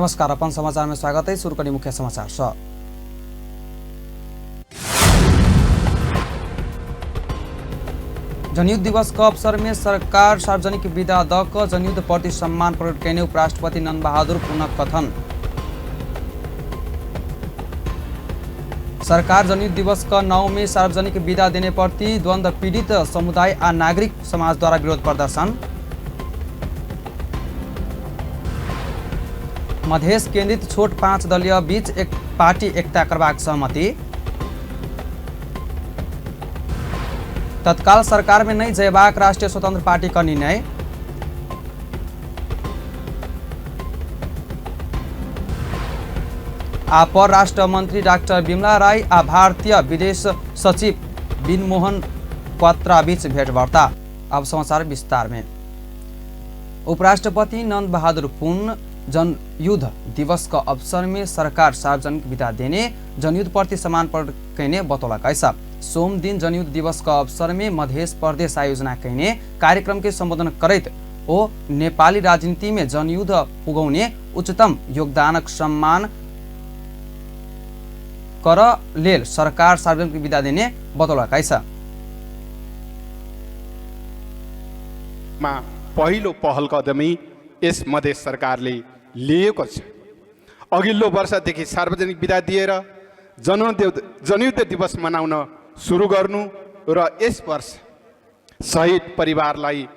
नमस्कार, अपन समाचार में स्वागत है। शुरू करी मुख्य समाचार सँ। जनयुद्ध दिवस के अवसर में सरकार सार्वजनिक विदा द क जनयुद्ध प्रति सम्मान प्रकट कयने उपराष्ट्रपति नंद बहादुर पुनः कथन। सरकार जनयुद्ध दिवस के नाव में सार्वजनिक विदा देने प्रति द्वंद्व पीड़ित समुदाय आ नागरिक समाज द्वारा विरोध प्रदर्शन। मधेश केंद्रित छोट 5 दलीय बीच एक पार्टी एकता करबाक सहमति। तत्काल सरकार में नहीं जयबाक राष्ट्रीय स्वतंत्र पार्टी का निर्णय। आ परराष्ट्र मंत्री डॉक्टर बिमला राय आ भारतीय विदेश सचिव बिनमोहन क्वात्रा बीच भेंटवार्ता। अब समाचार विस्तार में। उपराष्ट्रपति नंद बहादुर पुन जनयुद्ध दिवस का अवसर में सरकार सार्वजनिक विदा देने जनयुद्ध प्रति सम्मान प्रकट कयने बतौलक अछि। सोम दिन जनयुद्ध दिवस का अवसर में मध्य प्रदेश आयोजना कयने कार्यक्रम के संबोधन करैत ओ नेपाली राजनीति में जनयुद्ध पुगौने उच्चतम योगदानक सम्मान कर लेल सरकार सार्वजनिक विदा देने बतौलक अछि। पहिलो पहल कदमी यस मधेस सरकारले लिएको छ। अघिल्लो वर्षदेखि सार्वजनिक विदा दिएर जनयुद्ध दिवस मनाउन सुरु गर्नु र यस वर्ष शहीद परिवारलाई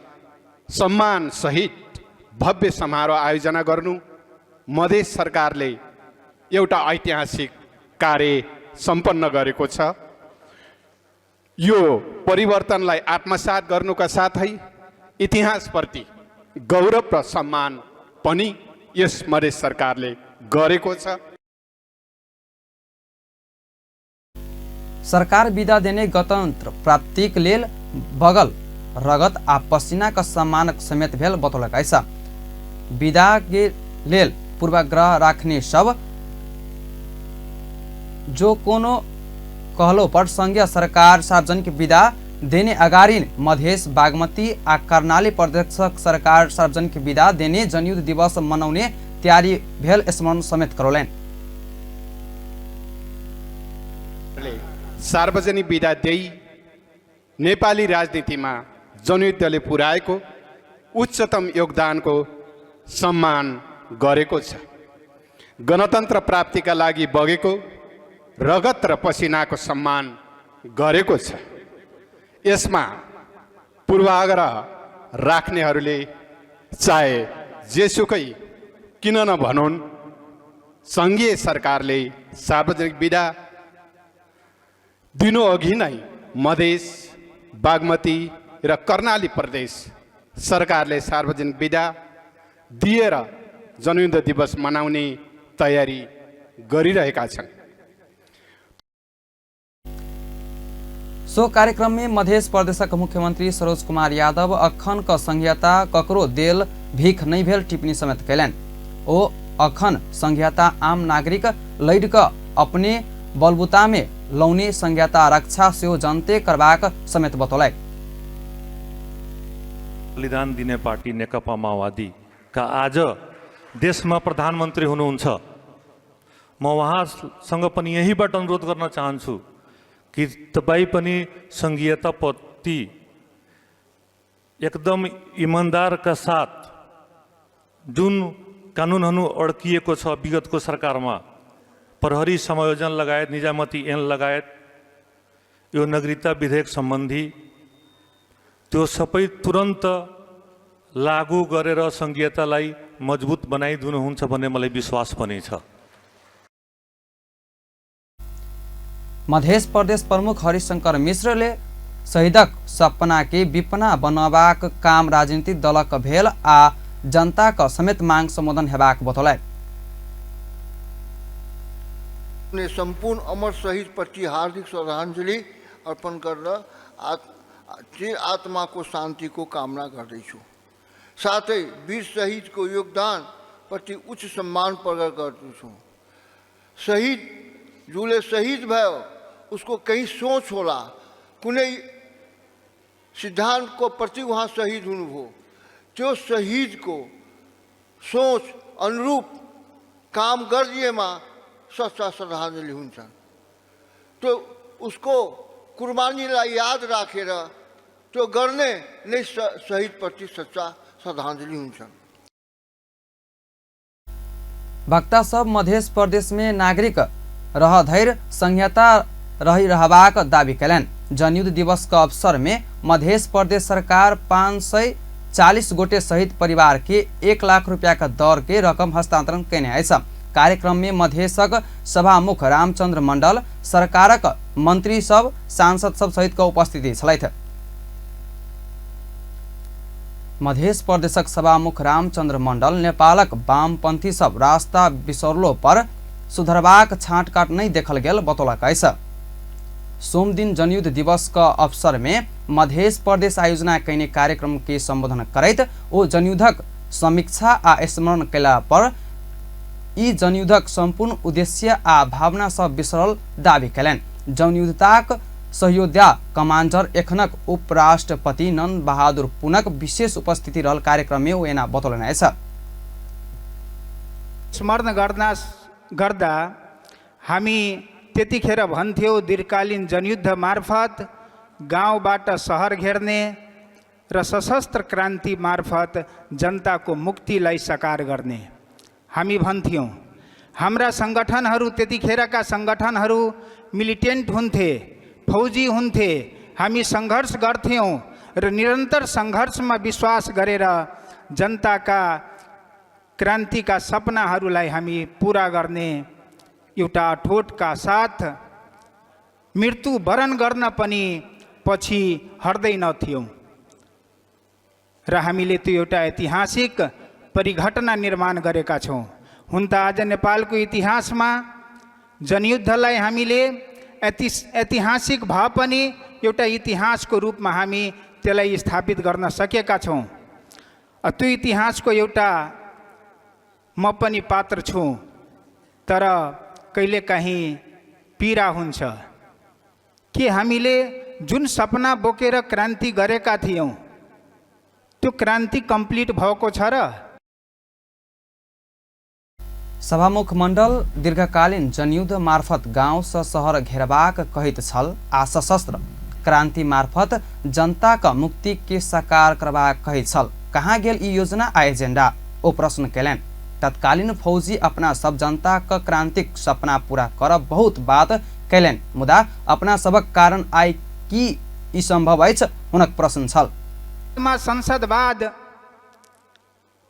सम्मान सहित भव्य समारोह आयोजना गर्नु मधेस सरकारले एउटा ऐतिहासिक कार्य सम्पन्न गरेको छ। यो परिवर्तनलाई आत्मसात गर्नुका साथै इतिहासप्रति गौरव र सम्मान पनि यस मधेस सरकारले गरेको छ। सरकार विदा देने गणतंत्र प्राप्तिक लेल बगल रगत आ पसीना का सम्मान समेत भेल बतौलक अछि। विदा के लेल पूर्वाग्रह राखने सब जो कोनो कहलो पर संघीय सरकार सार्वजनिक विदा देने अगाडि मधेस, बागमती आ कर्णाली प्रदेशक सरकार सार्वजनिक विदा देने जनयुद्ध दिवस मनाउने तयारी भेल स्मरण समेत करौलनि। सार्वजनिक विदा देई नेपाली राजनीतिमा जनयुद्धले पुर्याएको उच्चतम योगदानको सम्मान गरेको छ। गणतन्त्र प्राप्तिका लागि बगेको रगत र पसिनाको सम्मान गरेको छ। यसमा पूर्वाग्रह राख्नेहरूले चाहे जेसुकै किन नभनुन्, सङ्घीय सरकारले सार्वजनिक विदा दिनु अघि नै मधेस, बागमती र कर्णाली प्रदेश सरकारले सार्वजनिक विदा दिएर जनयुद्ध दिवस मनाउने तयारी गरिरहेका छन्। सो कार्यक्रम में मध्य प्रदेशक मुख्यमंत्री सरोज कुमार यादव अखन क संघीयता ककरो देल भीख नहीं भेल टिप्पणी समेत कयलनि। ओ अखन संघीयता आम नागरिक लड़ि क अपने बलबूता में लौने संघीयता रक्षा सेहो जनते करबाक समेत बतौलनि। बलिदान दिने पार्टी नेकपा माओवादी का आज देशमा प्रधानमन्त्री हुनुहुन्छ। म उहाँसँग पनि यहीँबाट अनुरोध गर्न चाहन्छु कि तपाई पनि संघीयताप्रति एकदम इमान्दारका साथ जुन कानुनहरू अड्किएको छ विगतको सरकारमा, प्रहरी समायोजन लगायत निजामती ऐन लगायत यो नागरिकता विधेयक सम्बन्धी त्यो सबै तुरन्त लागू गरेर संघीयतालाई मजबुत बनाइदिनुहुन्छ भन्ने मलाई विश्वास पनि छ। मध्य प्रदेश प्रमुख हरिशंकर मिश्रले शहीदक सपना के विपना बनबाक काम राजनीतिक दलक भेल आ जनताक समेत मांग सम्बोधन हेबाक बतौलनि। संपूर्ण अमर शहीद प्रति हार्दिक श्रद्धांजलि अर्पण गरेर आत्मा को शांति को कामना गर्दैछु। साथै वीर शहीद को योगदान प्रति उच्च सम्मान प्रकट गर्दछु। शहीद जसले शहीद भयो उसको कहीं सोच होला, कुनै सिद्धांत को प्रति वहाँ शहीद हुनुभयो, त्यो शहीद को सोच अनुरूप काम गरिदिएमा सच्चा श्रद्धाञ्जली हुन्छन्। त्यो उसको कुर्बानीलाई याद राखेर त्यो गर्ने नै शहीदप्रति सच्चा श्रद्धाञ्जली हुन्छन्। वक्ता सब मध्य प्रदेश में नागरिक रहधैर संहिता रहिरहबाक दावी कयलनि। जनयुद्ध दिवस के अवसर में मध्य प्रदेश सरकार 540 गोटे शहीद परिवार के 1 लाख रुपया का दर के रकम हस्तांतरण कयने अछि। कार्यक्रम में मधेशक सभामुख रामचंद्र मंडल, सरकारक मंत्री सब, सांसद सब सहित के उपस्थिति छलथि। मध्य प्रदेशक सभामुख रामचंद्र मंडल नेपालक वामपंथी सब रास्ता बिसरलो पर सुधरबाक छाँटकाट नहीं देखल गेल बतौलक अछि। सोमदिन जनयुद्ध दिवस के अवसर में मध्य प्रदेश आयोजना कयने कार्यक्रम के संबोधन करैत ओ जनयुद्धक समीक्षा आ स्मरण कयला पर ई जनयुद्धक संपूर्ण उद्देश्य आ भावना सब बिसरल दावी कयलनि। जनयुद्धताक सहयोद्धा कमांडर एखनक उपराष्ट्रपति नंद बहादुर पुनक विशेष उपस्थिति रहल कार्यक्रम में ओ एना बतौलनि अछि। स्मरण गर्दा हामी त्यतिखेर भन्थ्यौँ दीर्घकालीन जनयुद्ध मार्फत गाउँबाट सहर घेर्ने र सशस्त्र क्रान्ति मार्फत जनताको मुक्तिलाई साकार गर्ने हामी भन्थ्यौँ। हाम्रा सङ्गठनहरू त्यतिखेरका सङ्गठनहरू मिलिटेन्ट हुन्थे, फौजी हुन्थे। हामी सङ्घर्ष गर्थ्यौँ र निरन्तर सङ्घर्षमा विश्वास गरेर जनताका क्रान्तिका सपनाहरूलाई हामी पुरा गर्ने एउटा अठोटका साथ मृत्यु वरण गर्न पनि पछि हट्दैनथ्यौँ र हामीले त्यो एउटा ऐतिहासिक परिघटना निर्माण गरेका छौँ। हुन त आज नेपालको इतिहासमा जनयुद्धलाई हामीले ऐतिहासिक भए पनि एउटा इतिहासको रूपमा हामी त्यसलाई स्थापित गर्न सकेका छौँ। त्यो इतिहासको एउटा म पनि पात्र छु, तर कहिलेकाहीँ पीडा हुन्छ कि हामीले जुन सपना बोकेर क्रान्ति गरेका थियौँ त्यो क्रान्ति कम्प्लिट भएको छ र? सभामुख मण्डल दीर्घकालीन जनयुद्ध मार्फत गाउँ स सहर घेरबाक कहैत छल आ सशस्त्र क्रान्ति मार्फत जनताक मुक्ति के साकार करबाक कहैत छल। कहाँ गेल ई योजना आ एजेंडा, ओ प्रश्न कयलनि। तत्कालीन फौजी अपना सब जनताक क्रांतिक सपना पूरा करब बहुत बात कयलनि, मुदा अपना सबक कारण आइ की ई संभव अछि, हुनक प्रश्न छल। संसदवाद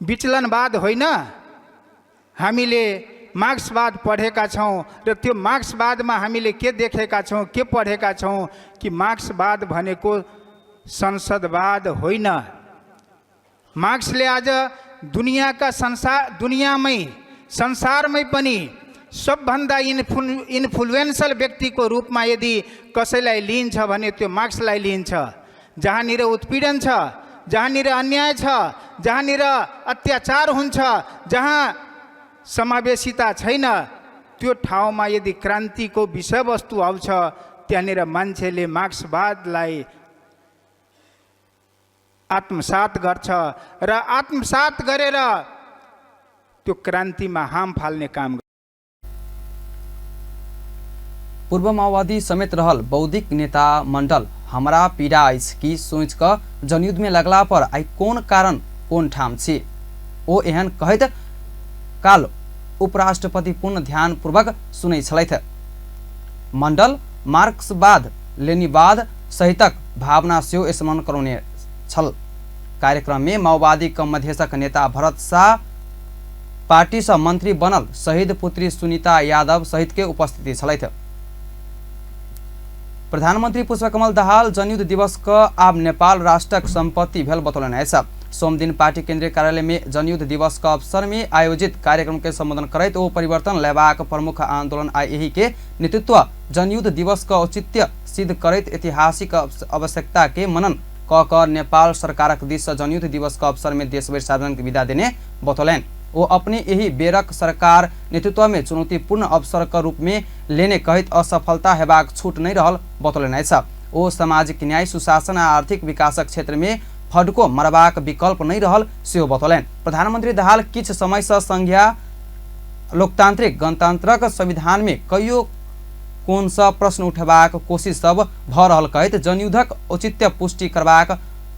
विचलनवाद होइन, हामीले मार्क्सवाद पढेका छौँ र त्यो मार्क्सवादमा हामीले के देखेका छौँ, के पढेका छौँ कि मार्क्सवाद भनेको संसदवाद होइन। मार्क्सले आज दुनियाँका दुनियाँमै संसारमै पनि सबभन्दा इन्फ्लुएन्सल व्यक्तिको रूपमा यदि कसैलाई लिइन्छ भने त्यो मार्क्सलाई लिइन्छ। जहाँनिर उत्पीडन छ, जहाँनिर अन्याय छ, जहाँनिर अत्याचार हुन्छ, जहाँ समावेशिता छैन, त्यो ठाउँमा यदि क्रान्तिको विषयवस्तु आउँछ त्यहाँनिर मान्छेले मार्क्सवादलाई आत्मसात गर्छ र आत्मसात गरेर त्यो क्रान्तिमा हाम फाल्ने काम। पूर्व माओवादी समेत रहल बौद्धिक नेता मण्डल हमरा पीड़ा अछि कि सोचि कऽ जनयुद्ध में लगला पर आइ कोन कारण कोन ठाम छी, ओ एहन कहैत काल उपराष्ट्रपति पूर्ण ध्यानपूर्वक सुनै छलथि। मण्डल मार्क्सवाद लेनिवाद सहितक भावना सेहो स्मरण करौने छल। कार्यक्रम में माओवादी क मधेशक नेता भरत शाह, पार्टी से मंत्री बनल शहीद पुत्री सुनीता यादव सहित के उपस्थिति छलथि। प्रधानमंत्री पुष्पकमल दाहाल जनयुद्ध दिवस क आब नेपाल राष्ट्रक संपत्ति भेल बतौलनि अछि। सोमदिन पार्टी केंद्रीय कार्यालय में जनयुद्ध दिवस के अवसर में आयोजित कार्यक्रम के संबोधन करैत ओ परिवर्तन लेबाक प्रमुख आंदोलन आ एही के नेतृत्व जनयुद्ध दिवस के औचित्य सिद्ध करैत ऐतिहासिक आवश्यकता के मनन क क नेपाल सरकारक दिस से जनयुद्ध दिवस के अवसर में देशभरि सार्वजनिक विदा देने बतौलनि। ओ अपने एही बेरक सरकार नेतृत्व में चुनौतीपूर्ण अवसर के रूप में लेने कहैत असफलता हेबाक छूट नहीं रहल बतौलनि अछि। ओ सामाजिक न्याय, सुशासन आ आर्थिक विकासक क्षेत्र में फड्को मरबाक विकल्प नहीं रहल सेहो बतौलनि। प्रधानमंत्री दाहाल किछु समय से संज्ञा लोकतांत्रिक गणतंत्रक संविधान में कईयो कोण सँ प्रश्न उठेबाक कोशिश सब भ रहल कहैत जनयुद्धक औचित्य पुष्टि करबाक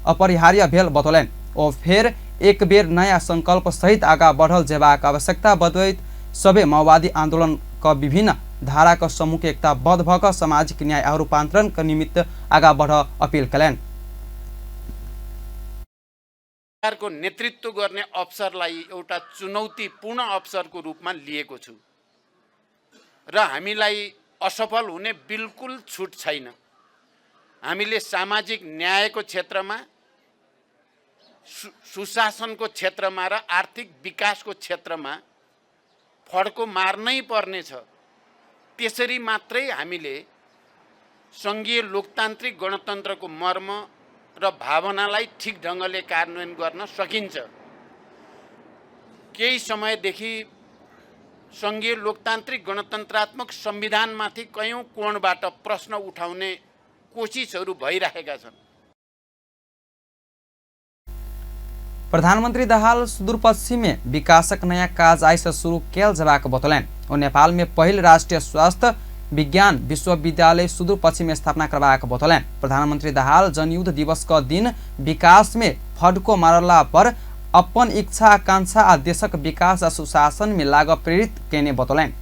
अपरिहार्य भेल बतौलनि। ओ फेर एक बेर नया संकल्प सहित आगा बढ़ल जेबाक आवश्यकता बतबैत सभे माओवादी आंदोलन क विभिन्न धारा क समूह के एकताबद्ध भ क सामाजिक न्याय आ रूपांतरण क निमित्त आगा बढ़ अपील कयलनि। सरकारको नेतृत्व गर्ने अवसरलाई एउटा चुनौतीपूर्ण अवसरको रूपमा लिएको छु र हामीलाई असफल हुने बिल्कुल छुट छैन। हामीले सामाजिक न्यायको क्षेत्रमा, सुशासनको क्षेत्रमा र आर्थिक विकासको क्षेत्रमा फड्को मार्नै पर्नेछ। त्यसरी मात्रै हामीले सङ्घीय लोकतान्त्रिक गणतन्त्रको मर्म र भावनालाई ठिक ढङ्गले कार्यान्वयन गर्न सकिन्छ। केही समयदेखि सङ्घीय लोकतान्त्रिक गणतन्त्रात्मक संविधानमाथि कयौँ कोणबाट प्रश्न उठाउने कोसिसहरू भइरहेका छन्। प्रधानमन्त्री दाहाल सुदूरपश्चिम में विकासक नयाँ काज आइ से शुरू कयल जेबाक बतौलनि। ओ नेपाल में पहिल राष्ट्रिय स्वास्थ्य विज्ञान विश्वविद्यालय सुदूरपश्चिम में स्थापना करबाक बतौलनि। प्रधानमन्त्री दाहाल जनयुद्ध दिवस क दिन विकास में फड्को मारला पर अपन इच्छा आकांक्षा आ देशक विकास आ सुशासन में लाग प्रेरित केने बतौलनि।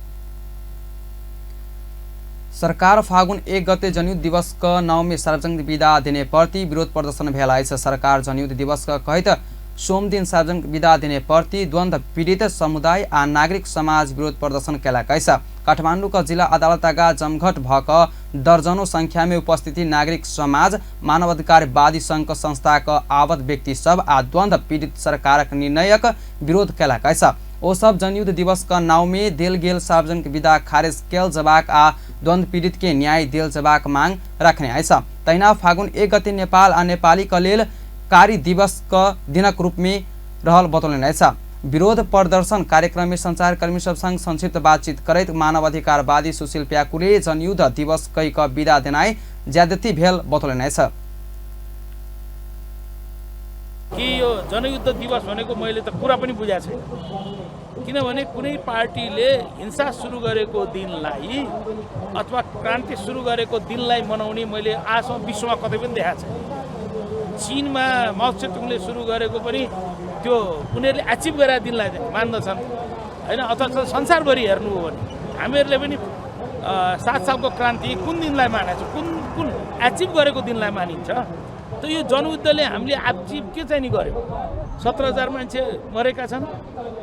सरकार फागुन 1 गते जनयुद्ध दिवस क नाउँ में सार्वजनिक विदा देने प्रति विरोध प्रदर्शन भेल अछि। सरकार जनयुद्ध दिवस क कहैत सोमदिन सार्वजनिक विदा देने प्रति द्वन्द्व पीड़ित समुदाय आ नागरिक समाज विरोध प्रदर्शन कयलक अछि। काठमाडौँ क जिला अदालत आगा जमघट भ क दर्जनों संख्या में उपस्थिति नागरिक समाज, मानवाधिकारवादी संघ संस्था क आबद्ध व्यक्ति सब आ द्वन्द्व पीड़ित सरकारक निर्णयक विरोध कयलक अछि। ओ सब जनयुद्ध दिवस क नाउँ में देल गेल सार्वजनिक विदा खारिज कयल जेबाक आ द्वन्द्व पीड़ित के न्याय देल जेबाक मांग रखने अछि। तहिना फागुन 1 गते नेपाल आ नेपाली क लेल कार्य दिवस क दिनक रूप में रहल बतौलनि अछि। विरोध प्रदर्शन कार्यक्रम में संचारकर्मी सब संग संक्षिप्त बातचीत करैत मानवाधिकारवादी सुशील प्याकुले जनयुद्ध दिवस कहि क विदा देनाइ ज्यादती भेल बतौलनि अछि। कि यो जनयुद्ध दिवस भनेको मैले त कुरा पनि बुझाएको छैन, किनभने कुनै पार्टीले हिंसा सुरु गरेको दिनलाई अथवा क्रान्ति सुरु गरेको दिनलाई मनाउने मैले आजसम्म विश्वमा कतै पनि देखाएको छैन। चीनमा माओ सेतुङले सुरु गरेको पनि त्यो उनीहरूले एचिभ गरेका दिनलाई मान्दछन् होइन। अथवा संसारभरि हेर्नु हो भने हामीहरूले पनि 7 सालको क्रान्ति कुन दिनलाई मानेको छ, कुन कुन एचिभ गरेको दिनलाई मानिन्छ। त यो जनयुद्धले हामीले एचिभ के चाहिँ नि गर्यो? 17,000 मान्छे मरेका छन्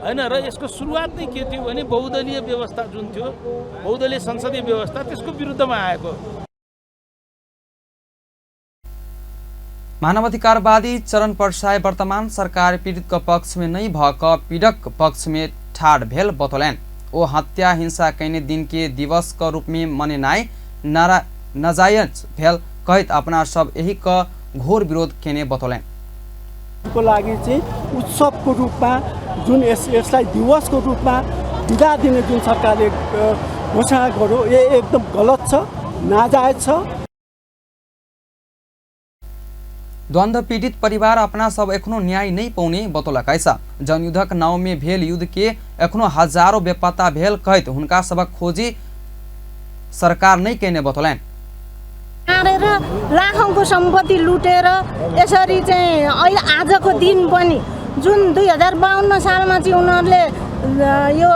होइन। र यसको सुरुवात नै के थियो भने बहुदलीय व्यवस्था जुन थियो, बहुदलीय संसदीय व्यवस्था, त्यसको विरुद्धमा आएको। मानवाधिकारवादी चरण परसाई वर्तमान सरकार पीड़ित क पक्ष में नहीं भ क पीड़क पक्ष में ठाढ़ भेल बतौलनि। ओ हत्या हिंसा कयने दिन के दिवस क रूप में मनेनाइ नाजायज भेल कहैत अपना सब एही क घोर विरोध केने बतौलनि। को लागि चाहिँ उत्सवको रूपमा जुन यसलाई दिवसको रूपमा बिदा दिने जुन सरकारले घोषणा गर्यो, यो एकदम गलत छ, नाजायज छ। द्वन्द्व पीड़ित परिवार अपना सब एखनो न्याय नहीं पौने बतौलक अछि। जनयुद्धक नाव में भेल युद्ध के एखनो हजारों बेपत्ता भेल कहैत हुनका सबक खोजी सरकार नहीं केने बतौलनि। मारेर लाखौंको सम्पत्ति लुटेर यसरी चाहिँ अहिले आजको दिन पनि जुन 2052 सालमा चाहिँ उनीहरूले यो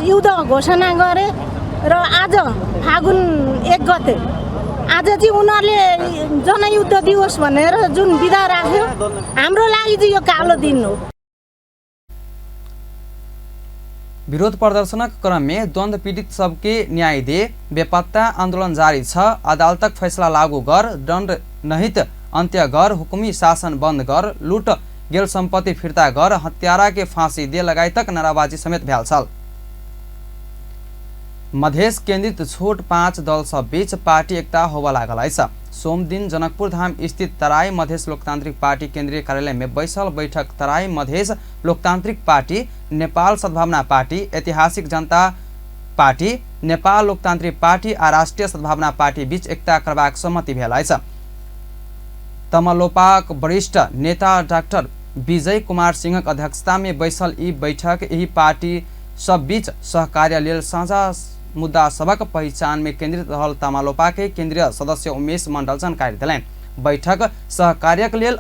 युद्ध घोषणा गरे र आज फागुन 1 गते आज चाहिँ उनीहरूले जनयुद्ध दिवस भनेर जुन बिदा राख्यो, हाम्रो लागि चाहिँ यो कालो दिन हो। विरोध प्रदर्शनक क्रम में द्वन्द्व पीड़ित सबके न्याय दे, बेपत्ता आंदोलन जारी छ, अदालतक फैसला लागू गर, दंड नहित अंत्य गर, हुकुमी शासन बंद गर, लूट गेल संपत्ति फिर्ता गर, हत्यारा के फांसी दे लगायतक नाराबाजी समेत भेल छल। मधेश केन्द्रित छोट 5 दल सब बीच पार्टी एकता होबय लागल अछि। सोमदिन जनकपुर धाम स्थित तराई मधेश लोकतांत्रिक पार्टी केंद्रीय कार्यालय में बैसल बैठक तराई मधेश लोकतांत्रिक पार्टी, नेपाल सद्भावना पार्टी, ऐतिहासिक जनता पार्टी, नेपाल लोकतांत्रिक पार्टी आ राष्ट्रिय सद्भावना पार्टी बीच एकता करबाक सहमति भेल अछि। तमलोपाक वरिष्ठ नेता डाक्टर विजय कुमार सिंहक अध्यक्षता में बैसल ई बैठक एहि पार्टी सब बीच सहकार्य लेल साझा मुद्दा सबक पहिचान में केंद्रित रहल तमालोपा के केंद्रीय सदस्य उमेश मंडल जानकारी देलनि। बैठक सहकार्यक लेल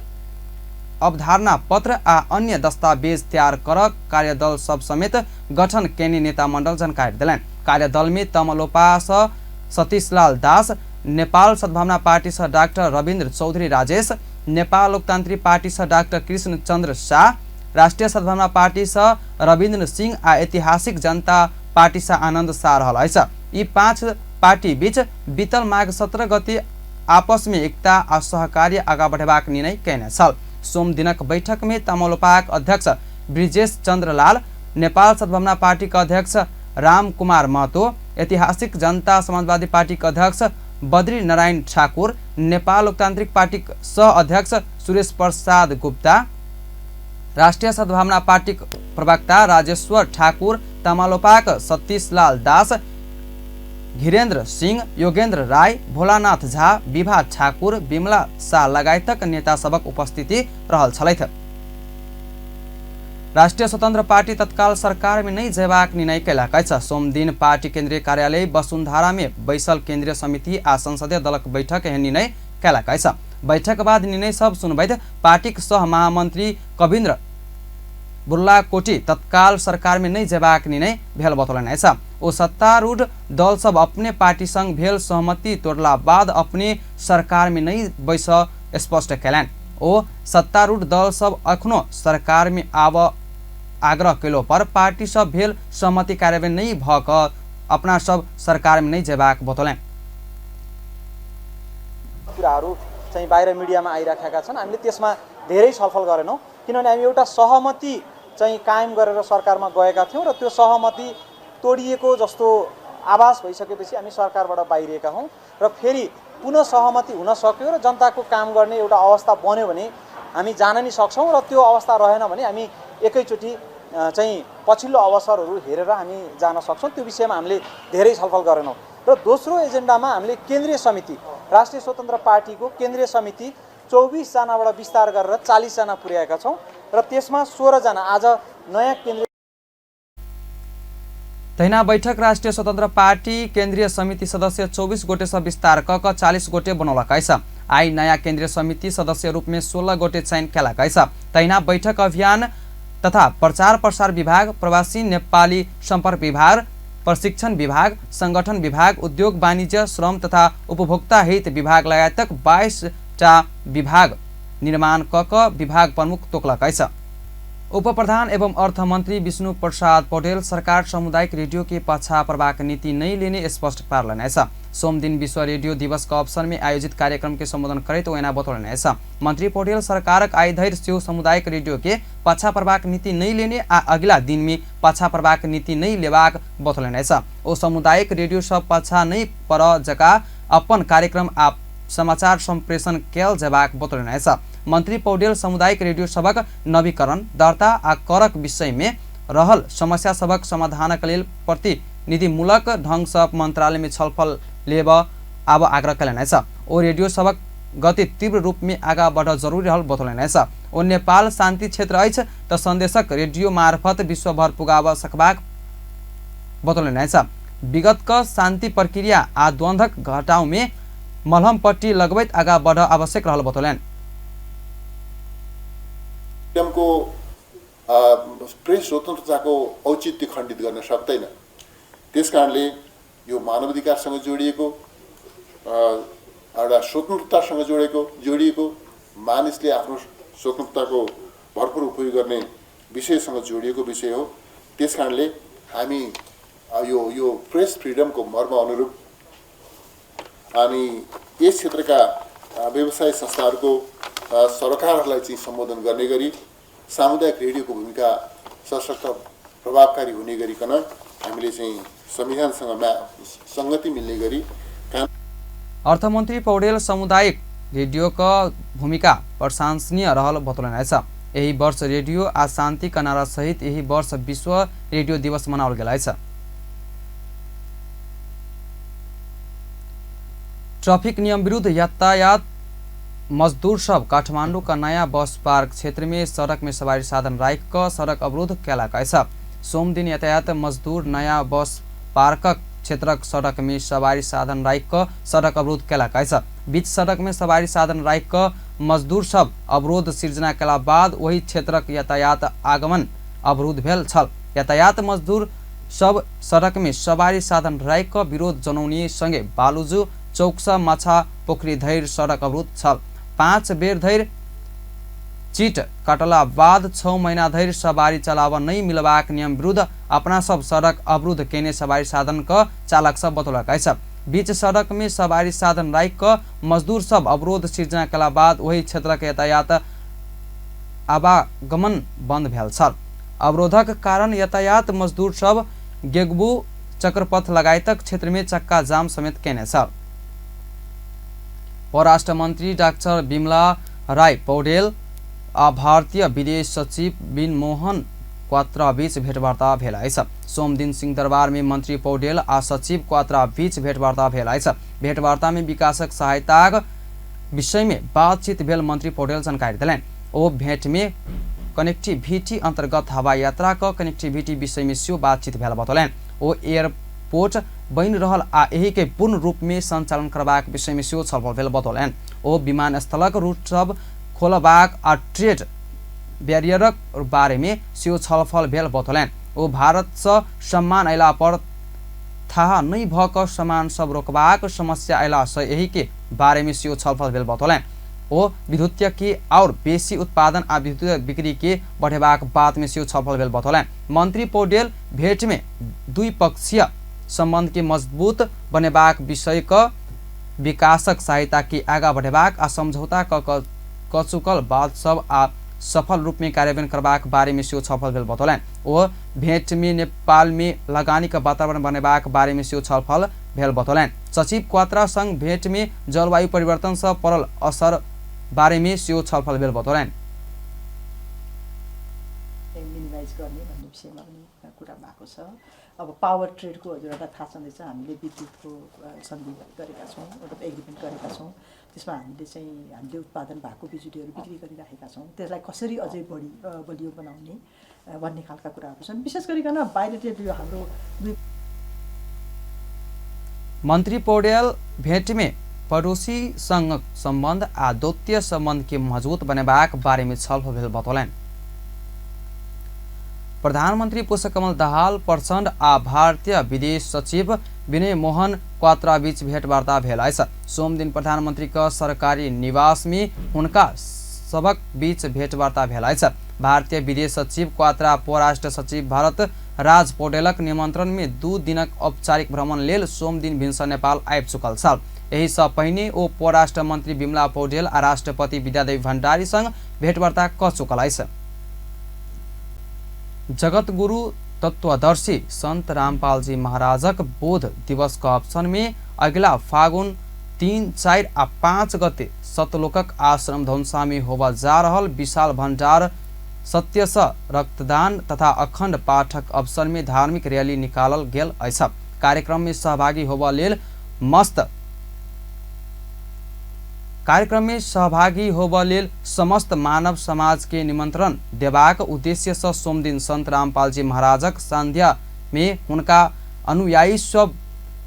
अवधारणा पत्र आ अन्य दस्तावेज तैयार कर कार्यदल सब समेत गठन केने नेता मंडल जानकारी देलनि। कार्यदल में तमालोपा सँ सतीश लाल दास, नेपाल सद्भावना पार्टी सँ डाक्टर रविन्द्र चौधरी राजेश, नेपाल लोकतांत्रिक पार्टी सँ डाक्टर कृष्ण चंद्र शाह, राष्ट्रिय सद्भावना पार्टी सँ रविन्द्र सिंह आ ऐतिहासिक जनता पार्टी सँ आनंद शाह रहल अछि। यी 5 पार्टी बीच बीतल माघ 17 गते आपस में एकता आ सहकार्य आगा बढ़ेबाक निर्णय कयने छल। सोम दिनक बैठक में तमालोपाक अध्यक्ष ब्रिजेश चंद्र लाल, नेपाल सद्भावना पार्टी के अध्यक्ष राम कुमार महतो, ऐतिहासिक जनता समाजवादी पार्टी के अध्यक्ष बद्री नारायण ठाकुर, नेपाल लोकतांत्रिक पार्टी सह अध्यक्ष सुरेश प्रसाद गुप्ता, राष्ट्रिय सद्भावना पार्टी प्रवक्ता राजेश्वर ठाकुर, तमालोपाक सतीश लाल दास, धीरेन्द्र सिंह, योगेन्द्र राय, भोलानाथ झा, विभा ठाकुर, विमला शाह लगायतक नेता सबक उपस्थिति रहल छलथि। राष्ट्रिय स्वतंत्र पार्टी तत्काल सरकार में नहीं जेबाक निर्णय कयलक अछि। सोमदिन पार्टी केंद्रीय कार्यालय वसुंधरा में बैसल केंद्रीय समिति आ संसदीय दलक बैठक एहन निर्णय कयलक अछि। बैठक बाद निर्णय सब सुनबैत पार्टीक सह महामंत्री कविन्द्र बुर्लाकोटी तत्काल सरकार में नहीं जेबाक निर्णय भेल बतौलनि अछि। ओ सत्तारूढ़ दल सब अपने पार्टी संग भेल सहमति तोड़ला बाद अपने सरकार में नहीं बैस स्पष्ट कयलनि। ओ सत्तारूढ़ दल सब अखनो सरकार में आब आग्रह कयलो पर पार्टी सब भेल सहमति कार्यान्वयन नहीं भ क अपना सब सरकार में नहीं जेबाक बतौलनि। कुराहरू चाहिँ बाहिर मिडियामा आइराखेका छन्, हामीले त्यसमा धेरै छलफल गरेनौँ, किनभने हामी एउटा सहमति चाहिँ कायम गरेर सरकारमा गएका थियौँ र त्यो सहमति तोडिएको जस्तो आभास भइसकेपछि हामी सरकारबाट बाहिरिएका हौँ र फेरि पुनः सहमति हुन सक्यो र जनताको काम गर्ने एउटा अवस्था बन्यो भने हामी जान नि सक्छौँ र त्यो अवस्था रहेन भने हामी एकैचोटि चाहिँ पछिल्लो अवसरहरू हेरेर हामी जान सक्छौँ। त्यो विषयमा हामीले धेरै छलफल गरेनौँ। र दोस्रो एजेन्डामा हामीले केन्द्रीय समिति, राष्ट्रिय स्वतन्त्र पार्टीको केन्द्रीय समिति 24 जनाबाट विस्तार गरेर 40 जना पुर्याएका छौँ र त्यसमा 16 जना आज नयाँ केन्द्रीय। तहिना बैठक राष्ट्रिय स्वतन्त्र पार्टी केन्द्रीय समिति सदस्य 24 गोटे से विस्तार क 40 गोटे बनौलक अछि। आई नयाँ केन्द्रीय समिति सदस्य रूप में 16 गोटे चयन कयलक अछि। तहिना बैठक अभियान तथा प्रचार प्रसार विभाग, प्रवासी नेपाली सम्पर्क विभाग, प्रशिक्षण विभाग, संगठन विभाग, उद्योग वाणिज्य श्रम तथा उपभोक्ता हित विभाग लगायतक 22 टा विभाग निर्माण क विभाग प्रमुख तोकलक अछि। उपप्रधान एवं अर्थमन्त्री विष्णु प्रसाद पौडेल सरकार सामुदायिक रेडियो के पछा पर्बाक नीति नहीं लेने स्पष्ट पारलनि अछि। सोमदिन विश्व रेडियो दिवस के अवसर में आयोजित कार्यक्रम के संबोधन करैत ओ एना बतौलनि अछि। मंत्री पौडेल सरकारक आइ धरि सेहो सामुदायिक रेडियो के पछा पर्बाक नीति नहीं लेने आ अगिला दिन में पछा पर्बाक नीति नहीं लेबाक बतौलनि अछि। ओ सामुदायिक रेडियो सब पछा नहीं पर जका अपन कार्यक्रम आ समाचार सम्प्रेषण कयल जेबाक बतौलनि अछि। मंत्री पौडेल सामुदायिक रेडियो सबक नवीकरण, दर्ता आ करक विषय में रहल समस्या सबक समाधानक लेल प्रतिनिधिमूलक ढंग सँ मंत्रालय में छलफल लेब आब आग्रह कयलनि अछि। ओ रेडियो सबक गति तीव्र रूप में आगा बढ़ जरूरी रहल बतौलनि अछि। ओ नेपाल शान्ति क्षेत्र अछि त संदेशक रेडियो मार्फत विश्वभर पुगाब सकबाक बतौलनि अछि। विगत क शान्ति प्रक्रिया आ द्वन्द्वक घटाव में मलहम पट्टी लगबैत आगा बढ़ आवश्यक रहल बतौलनि। को प्रेस स्वतन्त्रताको औचित्य खण्डित गर्न सक्दैन। त्यसकारणले यो मानवाधिकारसँग जोडिएको, एउटा स्वतन्त्रतासँग जोडिएको, मानिसले आफ्नो स्वतन्त्रताको भरपूर उपयोग गर्ने विषयसँग जोडिएको विषय हो। त्यसकारणले हामी यो यो प्रेस फ्रिडमको मर्म अनुरूप अनि यस क्षेत्रका व्यवसाय संस्थाहरूको सरकारहरूलाई चाहिँ सम्बोधन गर्ने गरी सामुदायिक रेडियोको भूमिका सशक्त प्रभावकारी हुने गरिकन हामीले चाहिँ संविधानसँग सङ्गति मिल्ने गरी काम। अर्थमन्त्री पौडेल सामुदायिक रेडियोको भूमिका प्रशंसनीय रहल बतौलनि अछि। एहि वर्ष रेडियो आ शान्ति का नारा सहित एहि वर्ष विश्व रेडियो दिवस मनाओल गेल अछि। ट्रैफिक नियम विरुद्ध यातायात मजदूर सब काठमांडू का नया बस पार्क क्षेत्र में सड़क में सवारी साधन राखि क सड़क अवरुद्ध कयलक अछि। सोमदिन यातायात मजदूर नया बस पार्कक क्षेत्रक सड़क में सवारी साधन राखि कऽ सड़क अवरोध केलक अछि। बीच सड़क में सवारी साधन राखि कऽ मजदूर सब अवरोध सिर्जना केला बाद ओहि क्षेत्रक यातायात आगमन अवरुद्ध भेल छल। यातायात मजदूर सब सड़क में सवारी साधन राखि कऽ विरोध जनौनी संगे बालुजू चौक से माछा पोखरी धरि सड़क अवरुद्ध छल। 5 बेर धरि चिट काटला बाद 6 महीना धरि सवारी चलाव नहीं मिलबाक नियम विरुद्ध अपना सब सड़क अवरुद्ध केने सवारी साधन क चालक सब बतौलक अछि। बीच सड़क में सवारी साधन राखि कऽ मजदूर सब अवरोध सिर्जना केला बाद ओहि क्षेत्रक यातायात आवागमन बंद भेल छल। अवरोधक कारण यातायात मजदूर सब गेगबू चक्रपथ लगायतक क्षेत्र में चक्का जाम समेत केने छल। परराष्ट्र मंत्री डाक्टर बिमला राय पौडेल आ भारतीय विदेश सचिव विनमोहन क्वात्रा बीच भेटवार्ता भेल अछि। सोमदिन सिंहदरबार में मंत्री पौडेल आ सचिव क्वात्रा बीच भेटवार्ता भेल अछि। भेटवार्ता में विकासक सहायताक विषय में बातचीत भेल मंत्री पौडेल जानकारी देलनि। ओ भेंट में कनेक्टिविटी अंतर्गत हवाई यात्रा क कनेक्टिविटी विषय में सेहो बातचीत भेल बतौलनि। ओ एयरपोर्ट बनि रहल आ एहि के पूर्ण रूप में संचालन करबाक विषय में सेहो छलफल भेल बतौलनि। ओ विमानस्थलक रूट सब खोलबाक आ ट्रेड बैरियरक बारे में सेहो छलफल भेल बतौलनि। ओ भारत से सामान अयला पर थाहा नहि भऽ कऽ सामान सब रोकबाक समस्या अयला से एहि के बारे में सेहो छलफल भेल बतौलनि। ओ विद्युत के और बेसी उत्पादन आ विद्युत बिक्री के बढ़ेबाक बात में सेहो छलफल भेल बतौलनि। मंत्री पौडेल भेंट में द्विपक्षीय संबंध के मजबूत बनेबाक विषय क विकासक सहायता के आगा बढ़ेबाक आ समझौता क चुकल बात सब आ सफल रूप में कार्यान्वयन करबाक बारे में सेहो छलफल भेल बतौलनि। ओ भेंट में नेपाल में लगानी क वातावरण बनेबाक बारे में सेहो छलफल भेल बतौलनि। सचिव क्वात्रा संग भेंट में जलवायु परिवर्तन से पड़ल असर बारे में सेहो छलफल भेल बतौलनि। मिनिमाइज गर्ने भन्ने विषयमा पनि कुरा भएको छ। अब पावर ट्रेडको हजुरहरूलाई थाहा छँदैछ, हामीले विद्युतको सन्धि गरेका छौँ, एउटा एग्रिमेन्ट गरेका छौँ। त्यसमा हामीले चाहिँ हामीले उत्पादन भएको बिजुलीहरू बिक्री गरिराखेका छौँ। त्यसलाई कसरी अझै बढी बलियो बनाउने भन्ने खालका कुराहरू छन्। विशेष गरिकन बाहिर यो हाम्रो मन्त्री पौडेल भेट में पड़ोसी संग सम्बन्ध आ द्वितीय सम्बन्ध के मजबूत बनेबाक बारे में छलफल भेल बतौलनि। प्रधानमन्त्री पुष्पकमल दाहाल प्रचण्ड आ भारतीय विदेश सचिव विनय मोहन क्वात्रा बीच भेटवार्ता भेल अछि। सोमदिन प्रधानमन्त्री क सरकारी निवास में हुनका सबक बीच भेटवार्ता भेल अछि। भारतीय विदेश सचिव क्वात्रा परराष्ट्र सचिव भरत राज पौडेलक निमंत्रण में 2 दिनक औपचारिक भ्रमण लेल सोमदिन भिन्सर नेपाल आबि चुकल छल। एहि सँ पहिने ओ परराष्ट्र मन्त्री बिमला पौडेल आ राष्ट्रपति विद्यादेवी भण्डारी संग भेटवार्ता क चुकल अछि। जगतगुरु तत्वदर्शी संत रामपालजी महाराजक बोध दिवस के अवसर में अगिला फागुन 3, 4 आ 5 गते सतलोकक आश्रम धनुषा में होबय जा रहल विशाल भंडार सत्यसँ रक्तदान तथा अखंड पाठक अवसर में धार्मिक रैली निकालल गेल अछि। कार्यक्रम में सहभागी होबय लेल समस्त मानव समाज के निमंत्रण देबाक उद्देश्य से सोमदिन संत रामपालजी महाराजक संध्या में हुनका अनुयायी सब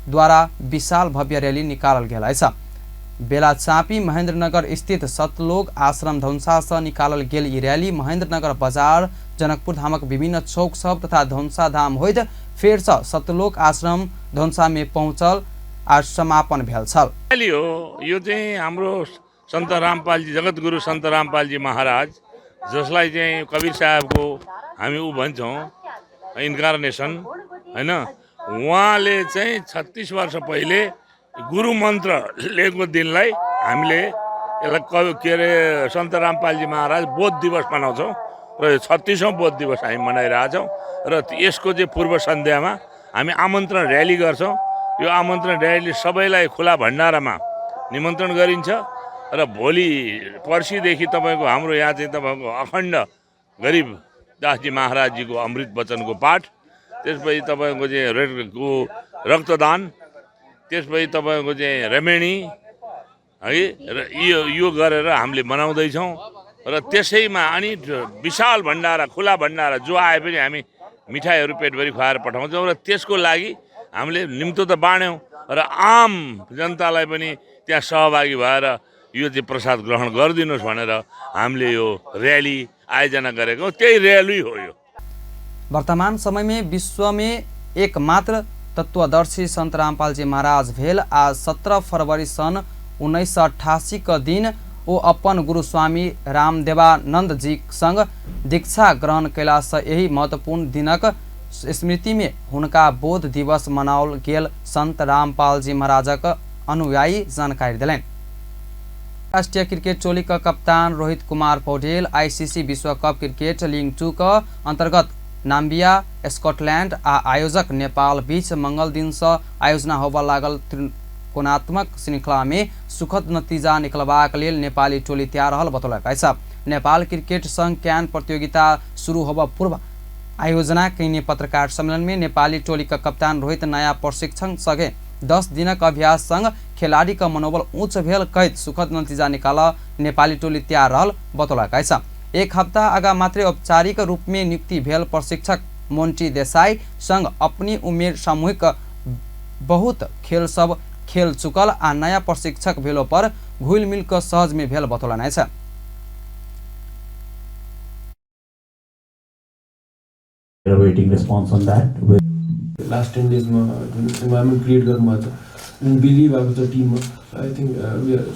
द्वारा विशाल भव्य रैली निकालल गेल अछि। बेलाचापी महेंद्रनगर स्थित सतलोक आश्रम धनुषा से निकालल गेल ई रैली महेंद्रनगर बाजार, जनकपुर धामक विभिन्न चौक सब तथा धनुषा धाम होइत फेर से सतलोक आश्रम धनुषा में पहुँचल आ समापन भेल छल। रैली हो यो चाहिँ हाम्रो सन्त रामपालजी, जगतगुरु सन्त रामपालजी महाराज, जसलाई चाहिँ कबीर साहबको हामी ऊ भन्छौँ इन्कार्नेसन हैन, उहाँले चाहिँ 36 वर्ष पहिले गुरु मन्त्र लिएको दिनलाई हामीले यसलाई के अरे सन्त रामपालजी महाराज बोध दिवस मनाउँछौँ र यो 36औं बोध दिवस हामी मनाइरहेछौँ र यसको चाहिँ पूर्व सन्ध्यामा हामी आमन्त्रण र्याली गर्छौँ। यो आमन्त्रण र्याली सबैलाई खुला भण्डारामा निमन्त्रण गरिन्छ र भोलि पर्सिदेखि तपाईँको हाम्रो यहाँ चाहिँ तपाईँको अखण्ड गरिब दासजी महाराजजीको अमृत वचनको पाठ, त्यसपछि तपाईँको चाहिँ रक्तदान, त्यसपछि तपाईँको चाहिँ रमेणी है, र यो गरेर हामीले मनाउँदैछौँ। र त्यसैमा अनि विशाल भण्डारा, खुला भण्डारा, जो आए पनि हामी मिठाईहरू पेटभरि खुवाएर पठाउँछौँ र त्यसको लागि हामीले निम्तो त बाँड्यौँ र आम जनतालाई पनि त्यहाँ सहभागी भएर यो चाहिँ प्रसाद ग्रहण गरिदिनुहोस् भनेर हामीले यो र्याली आयोजना गरेको, त्यही र्याली हो यो। वर्तमान समय में विश्व में एकमात्र तत्वदर्शी संत रामपाल जी महाराज भेल आज 17 फरवरी सन 1988 का दिन ओ अपन गुरुस्वामी रामदेवानंद जी संग दीक्षा ग्रहण कयलासँ एहि महत्वपूर्ण दिनक स्मृति में हुनका बोध दिवस मनाओल गेल संत रामपाल जी महाराजक अनुयायी जानकारी देलनि। राष्ट्रीय क्रिकेट टोली का कप्तान रोहित कुमार पौडेल आईसीसी विश्व कप क्रिकेट लीग 2 का अंतर्गत नाम्बिया, स्कॉटलैंड आ आयोजक नेपाल बीच मंगल दिन से आयोजना होबय लागल त्रिकोणात्मक श्रृंखला में सुखद नतीजा निकलबाक लेल नेपाली टोली तैयार रहल बतौलक अछि। नेपाल क्रिकेट संघ can प्रतियोगिता शुरू होबय पूर्व आयोजना कयने पत्रकार सम्मेलन में नेपाली टोली का कप्तान रोहित नया प्रशिक्षण संगे 10 दिनक अभ्यास संग खेलाड़ी का मनोबल ऊंच भेल कहैत सुखद नतीजा निकाल नेपाली टोली तैयार रहल बतौलक अछि। एक हप्ता आगा मात्रै औपचारिक रूप में नियुक्ति भेल प्रशिक्षक मोन्टी देसाई संग अपनी उमेर सामूहिक बहुत खेल सब खेल चुकल आ नया प्रशिक्षक भेलो पर घुल मिल क सहज में भेल बतौलनि अछि। Awaiting response on that. Last 10 days ma June environment create गर्नुभएको छ, जुन बिलिभ भएको छ टिममा, I think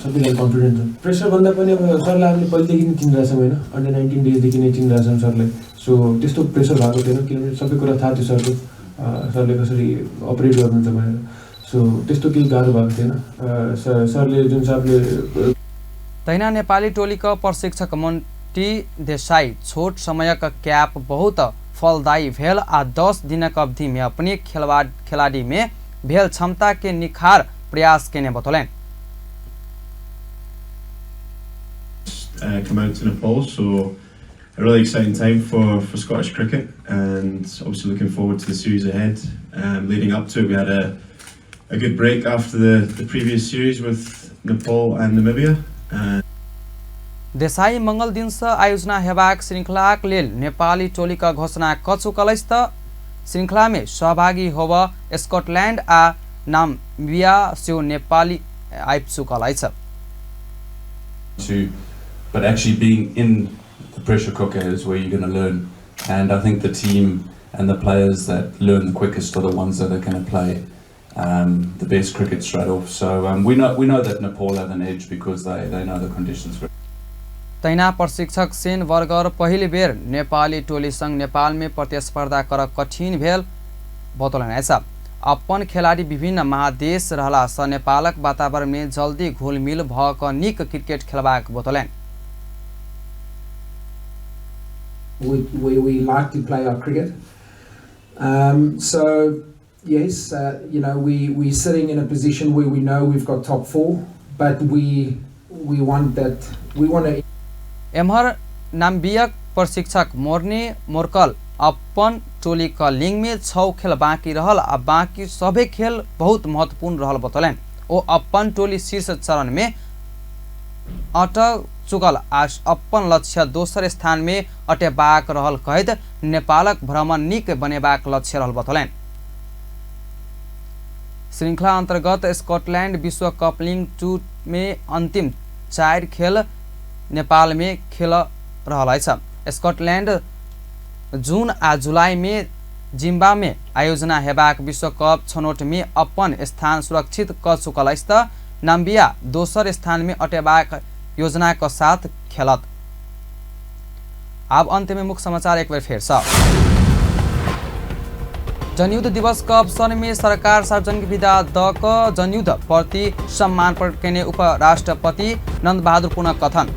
सबैजना कन्फिडेन्ट छन्। प्रेसर भन्दा पनि अब सरलाई हामीले पहिलेदेखि नै चिनिरहेछौँ होइन, अन्डर 19 डेजदेखि नै चिनिरहेछौँ सरलाई। सो त्यस्तो प्रेसर भएको थिएन किनभने सबै कुरा थाहा थियो सरको, सरले कसरी अपरेट गर्नुहुन्छ भनेर। सो त्यस्तो केही गाह्रो भएको थिएन। सरले जुन हिसाबले तहिना नेपाली टोलीका प्रशिक्षक मोन्टी देसाई छोट समयक क्याप बहुत फलदायी भेल आ 10 दिनक अवधि में अपने खिलाड़ी में भेल क्षमता के निखार प्रयास केने बतौलनि। Come out to Nepal, so a really exciting time for Scottish cricket, and obviously looking forward to the series ahead. Leading up to it, we had a good break after the previous series with Nepal and Namibia. Desai मंगल दिन से आयोजना हेबाक श्रृंखलाक लेल नेपाली टोली का घोषणा क चुकल अछि त श्रृंखला में सहभागी होब स्कॉटलैंड आ नाम्बिया सेहो नेपाली आबि चुकल अछि। But actually being in the pressure cooker is where you're going to learn, and I think the team and the players that learn the quickest are the ones that are going to play the best cricket straight off. So we know that Nepal have an edge because they know the conditions very. तहिना प्रशिक्षक Sen burger पहिल बेर नेपाली टोली संग नेपाल में प्रतिस्पर्धा करब कठिन भेल बतौलनि अछि। अपन खेलाड़ी विभिन्न महादेश रहला सँ नेपालक वातावरण में जल्दी घुलमिल भ क नीक क्रिकेट खेलबाक बतौलनि। We like to play our cricket. So yes, you know, we're sitting in a position where we know we've got top 4, but we want that, we want to. एम्हर नाम्बियाक प्रशिक्षक मोर्ने मोर्कल अपन टोली क लिंग में 6 खेल बाँकी रहल आ बाँकी सभे खेल बहुत महत्वपूर्ण रहल बतौलनि। ओ अपन टोली शीर्ष चरण में अटक चुकल आ अपन लक्ष्य दोसर स्थान में अटेबाक रहल कहैत नेपालक भ्रमण नीक बनेबाक लक्ष्य रहल बतौलनि। श्रृंखला अंतर्गत स्कॉटलैंड विश्व कप लीग 2 में अंतिम 4 खेल नेपाल में खेल रहल अछि। स्कॉटलैंड जून आ जुलाई में जिम्बा में आयोजना हेबाक विश्व कप छनौट में अपन स्थान सुरक्षित क चुकल अछि त नाम्बिया दोसर स्थान में अटेबाक योजना के साथ खेलत। अब अंत में मुख्य समाचार एक बार फिर से। जनयुद्ध दिवस के अवसर में सरकार सार्वजनिक विदा the क जनयुद्ध प्रति सम्मान प्रकट कयने उपराष्ट्रपति नंद बहादुर पुनः कथन।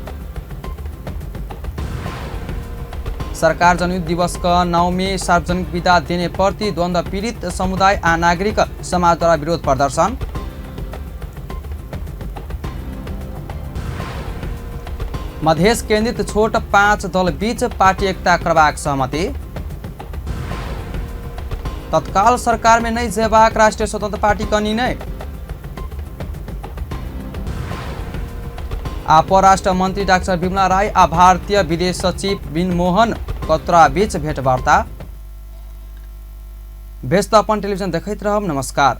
सरकार जनयुद्ध दिवस का नाव में सार्वजनिक विदा देने प्रति द्वंद्व पीड़ित समुदाय आ नागरिक समाज द्वारा विरोध प्रदर्शन। मधेश केंद्रित छोट 5 दल बीच पार्टी एकता करबाक सहमति। तत्काल सरकार में नहीं जेबाक राष्ट्रीय स्वतंत्र पार्टी का निर्णय। आ परराष्ट्र मंत्री डाक्टर बिमला राय आ भारतीय विदेश सचिव बिनमोहन कतरा बीच भेंटवार्ता। बेस त अपन टेलिभिजन देखैत रहब। नमस्कार।